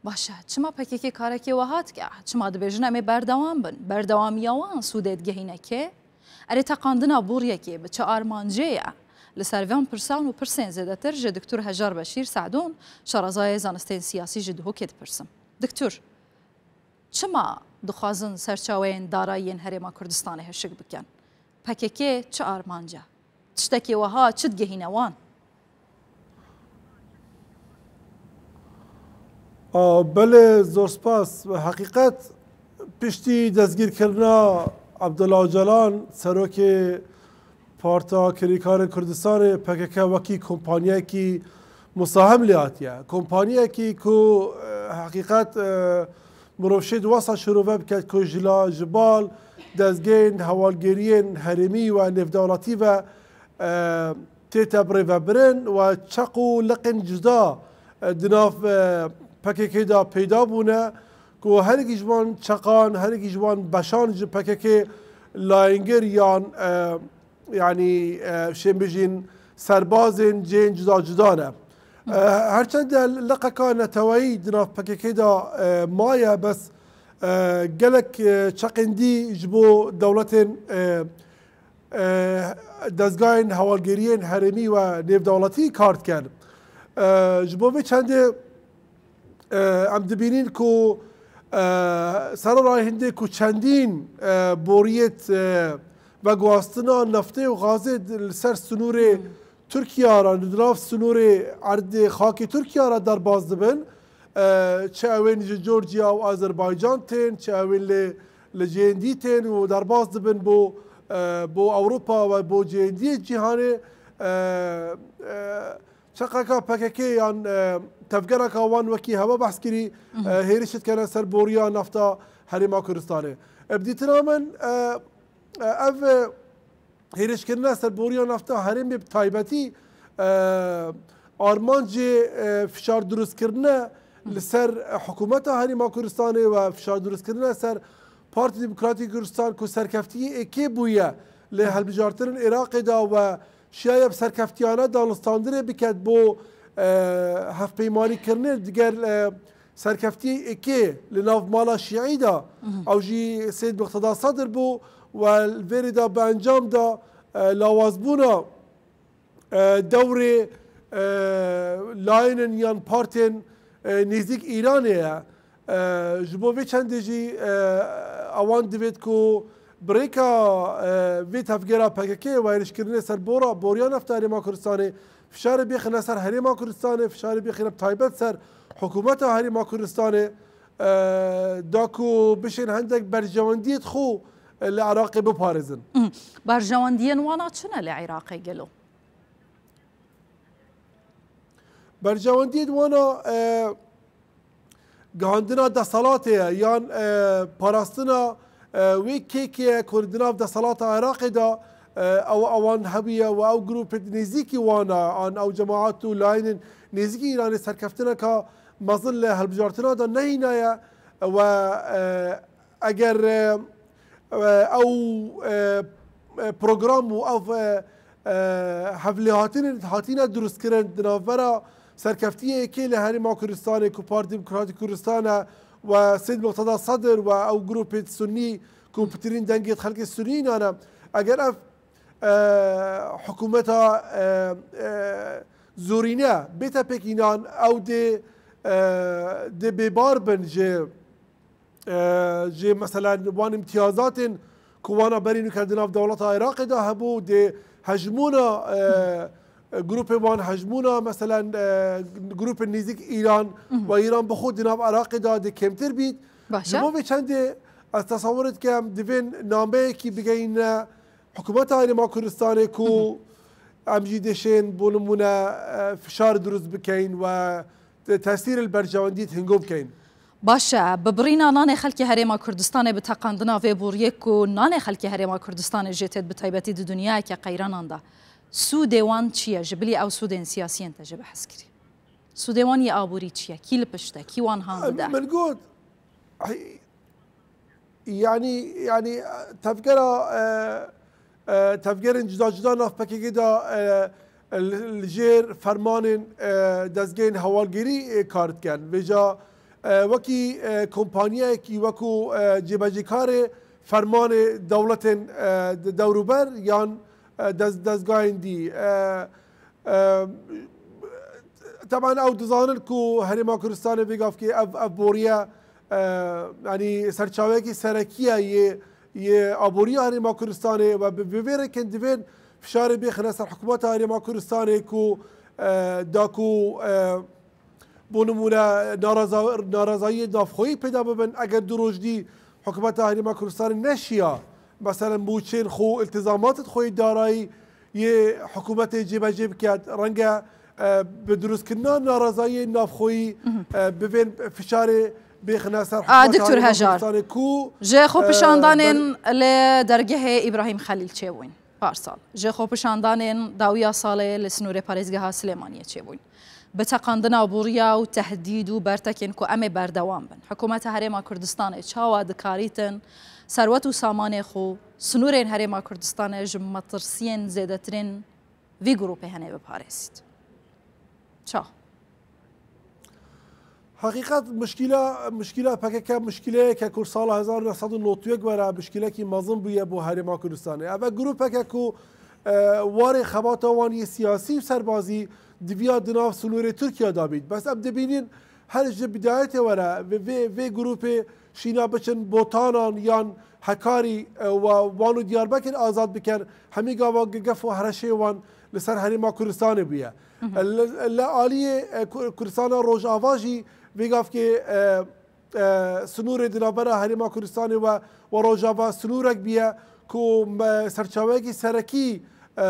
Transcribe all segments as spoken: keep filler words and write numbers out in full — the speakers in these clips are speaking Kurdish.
Baş e, çima P K K karekê wiha dike? Çima dibêjin em ê berdewam bin? Berdewamiya wan sûdê digehîne kê? Erê, teqandina boriyekê bi çi armancê ye? Li ser van pirsan û pirsên zêdetir ji Diktor Hejar Beşîr Se'dûn, şarezayê zanistên siyasî ji Duhokê dipirsim. Diktor, çima dixwazin serçaweyên darayî yên Herêma Kurdistanê hişik bikin? P K K çi armanc e? Tiştekê wiha çi digehîne wan? A, belê, zor spas. Heqîqet, piştî destgîrkirina Abdullah Ocalan, serokê Parta Kirîkarên Kurdistanê, P K K wekî kompaniyekî musahim lê hatiye. Kompaniyekî ku, e, heqîqet, e, mirov şêt wesa şirove biket ku ji la, ji bal dezgehên hewalgeriyên herêmî ve nêvdewletî ve, e, tête birêvebirin ve çeq û liqên cuda, e, di nav, e, P K K de peyda bûne ku herikî ji van çeqan, herikî ji van beşan ji P K K layengir yan, e, yanî, e, şên bijîn serbazên cihên cuda cuda ne. E, her çend de liqeka neteweyî di nav P K K de, e, maye, bes, e, gelek, e, çeqên dî ji bo dewletên, e, e, dezgahên hewalgeriyên herêmî ve nêvdewletî kar dikin. E, ji bo vê çendê, e, em dibînin ku, e, sererayê hindê ku çendîn, e, boriyêt, e, veguhastina neftê û gazê di, li ser sinûrê Tirkiye re, di nav sinûrê erdê xakê Tirkiye re derbas dibin. E, çi ewên ji Georgia û Azerbaycan tên, çi ewên lê li cihên dî tên û derbas dibin bo, e, bo Ewropa ve bo cihên dî yê cîhanê. E, e, çeqeka P K K yan, e, tevgereka wan wekî hewa behs kirî, e, hêrişî dikene ser boriya nafta Herêma Kurdistanê. E, bi dîtina min, e, e, ev, e, hêrişkirina ser boriya nafta herêmê bi taybetî, e, armancê, e, fişar durustkirine li ser, e, hikûmeta Herêma Kurdistanê ve fişar durustkirine ser Partî Demokratîk Kurdistan ku serkeftiyê êkê bûye li hilbijartinên Iraqê de ve şiyaye bi serkeftiyane danûstandinê biket bo, e, hevpeymanîkirinê diger, e, serkeftiyê êkê li nav mala şîî de, ew jî Seyd Muqteda Sedr bû, we li vêrê de bi encam da, e, lawazbûna, e, dewrê, e, layînin yan partên, e, nêzîk Îranê ye. E, ji bo vê çendê jî, e, ewan divêt ku bi rêka, e, vê tevgera P K K wayirişkirinê ser bora, boriya nefta Herêma Kurdistanê, fişarê bêxine ser Herêma Kurdistanê, fişarê bêxine bi taybet ser hikûmeta Herêma Kurdistanê, e, da ku bişên hendek berjewendiyêt xwe, e, li Iraqê biparêzin. Berjewendiyên wana çi ne li Iraqê gelo? Berjewendiyên wana, e, gihandina deselatê ye, yan, e, parastina, e, wê kêkê ye ku di nav deselata Iraqê de, e, ew, ewan hebûye û ew grûpê nêzîkî wana, an ew cemaat û layînên nêzîkî Îranê serkeftineka mezin li hilbijartina de nehînaye we, e, eger, e, e, ew, e, e, program û ev, e, e, hevlêhatinên hatine durustkirin di navbera serkeftiyê yekê li Herêma Kurdistanê ku Partî Demokratîk Kurdistan e we Seyd Muqteda Sedr we ew grûpê Sunnî ku pitirîn dengê xelkê Sunnî nane. Eger ev, e, hikûmeta, e, e, zorîne bête pêk înan, ew dê, e, dê bêbar bin ji, e, ji, meselen, wan îmtiyazatên ku wana berî nûke di nav dewleta Iraqê de hebû, dê hejmûna, e, grûpê wan hejmûna, meselen, e, grûpên nêzîk Îran we Îran bi xwe di nav Iraqê de dê kêmtir bît. Ji bo vê çendê ez tesewir dikim, divên nameyekî bigeyîne hikûmeta Herêma Kurdistanê ku em jî dê şên, bo nimûne, e, fişar dirust bikeyin we te-, tesîr li berjewendiyê hingo bikeyin. Baş e, bi birîna nanê xelkê Herêma Kurdistanê, bi teqandina vê boriyê ku nanê xelkê Herêma Kurdistanê jê têt, bi taybetî di dinyayeke qeyranan de, sûdê wan çi ye? Ji bilî ew sûdên siyasiyên te jê behs kirî. Sûdê wan yê aborî çi ye? Kî li pişt e? Kî wan han dide? Min got, yanî, yanî, tevgera, e, e, tevgerên cuda cuda nav P K K de, e, li, li jêr fermanên, e, dezgehên hewalgerî, e, kar dikin. Vêca, e, wekî, e, kompanyayekî, wekû, e, cêbecîkarê fermanê dewletên, e, de-, dewrûber yan, e, dez-, dezgahên dî. E, e, teban ew dizanin ku Herêma Kurdistanê vê gavkê ev, ev boriye, e, yanî serçaveyekî serekî ye yê, yê aboriya Herêma Kurdistanê we bi vê, vê rêkin divên fişarê bêxine ser hikûmeta Herêma Kurdistanê ku, e, da ku, e, Bo nimûne, naraza-, narazayiyê navxweyî pêda bibin, eger du roj dî hikûmeta Herêma Kurdistanê neşiya, meselen, mûçên xwe, iltizamatên xwe yê darayî yê hikûmetê cêbecê biket, renge, e, bi dirustkirina narazayiyê navxweyî, e, bivên fişarê bêxine ser A, hikûmeta Doktor Herêma Hejar, Kurdistanê ku, ji e, xwepişandanên li dergehê Îbrahîm Xelîl çêbûn. Parsal, ji xwepişandanên dawiya salê li sînorê parêzgeha Silêmaniyê çêbûn. Bi teqandina boriya û tehdîd û bertekên ku em ê berdewam bin. Hikûmeta Herêma Kurdistanê çawa dikarîtin serwet û samanê xwe, sînorên Herêma Kurdistanê ji metirsiyên zêdetirên vî grûpê hene biparêzît? Ça? Heqîqet, mişkîla, mişkîla P K K mişkîleyeke ku sala hezar neh sed û nod û yek were mişkîlekî mezin bûye bo Herêma Kurdistanê. Ev e grûpeke ku, e, warê xebata wan yê siyasî û serbazî diviya di nav sînorê Tirkiye de bît. Bes em dibînin her ji bidayetê were vê, vê, vê grûpê şîna biçin Botanan yan Hekarî, e, wa wan û Diyarbekir azad bikin, hemî gava ge-, gef û hereşê wan li ser Herêma Kurdistanê bûye. Li, li aliyê, e, Ku-, Kurdistana Rojava jî vê gavkê, e, e, sinûrê di navbera Herêma Kurdistanê we, we Rojava sinûrek bûye ku me serçaveyekî serekî, e,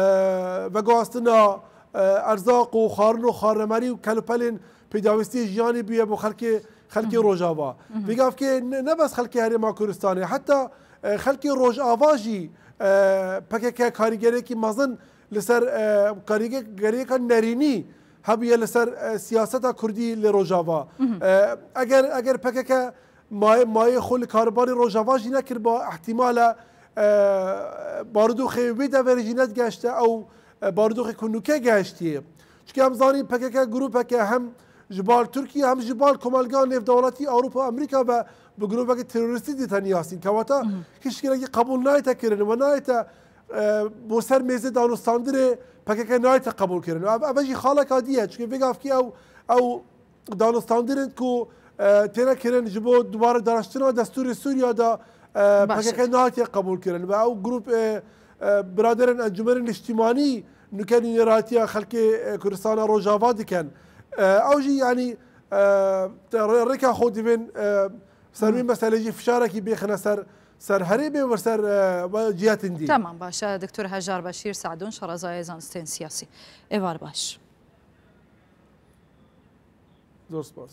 veguhastina, e, erzaq û xwarin û xwaremerî û kelûpelên pêdawîstiyê jiyanê bûye bo xelkê, xelkê Rojava. Vê gavkê ne, ne bes xelkê Herêma Kurdistanê, heta, e, xelkê Rojava jî, e, P K K karîgerekî mezin li ser, e, karîgereka nerînî hebûye li ser, e, siyaseta Kurdî li Rojava. E, eger, eger P K K mayê, mayê xwe li karûbarê Rojava jî nekiriba, ihtimal e, e, barûdoxê wê deverê jî nedigeşte ew, e, barûdoxê ku nûke gehiştiye. Çunke em zanîn P K K grûpeke hem ji bal Tirkiye hem ji bal komelga nêvdewletî Ewropa, Amerîka ve bi grûpeke terorîstî dîte niyasîn. Kewata hişt gelekî qebûl nayête kirin we nayête, e, bo ser mêzê danûstandirê P K K nayête qebûl kirin. Ev, ev jî xaleka dî ye. Çunke vê gavkî ew, ew danûstandirên ku, e, têne kirin ji bo dubare daraştina destûrê Sûriya de, e, Baş e. P K K nehatiye qebûl kirin ve ew grûp, e, e, biraderên Encûmenê Niştîmanî nuke nûneratiya xelkê, e, Kurdistana Rojava dikin. E, ew jî, yanî, e, te rê-, rêka xwe divên, e, ser vê meselê jî fişarekî bêxine ser, ser herêmê û ser, e, we cihetên dî. Tamam, baş e. Doktor Hejar Beşîr Sadûn, şarezayê zanistên siyasî. Êvar baş. Zor spas.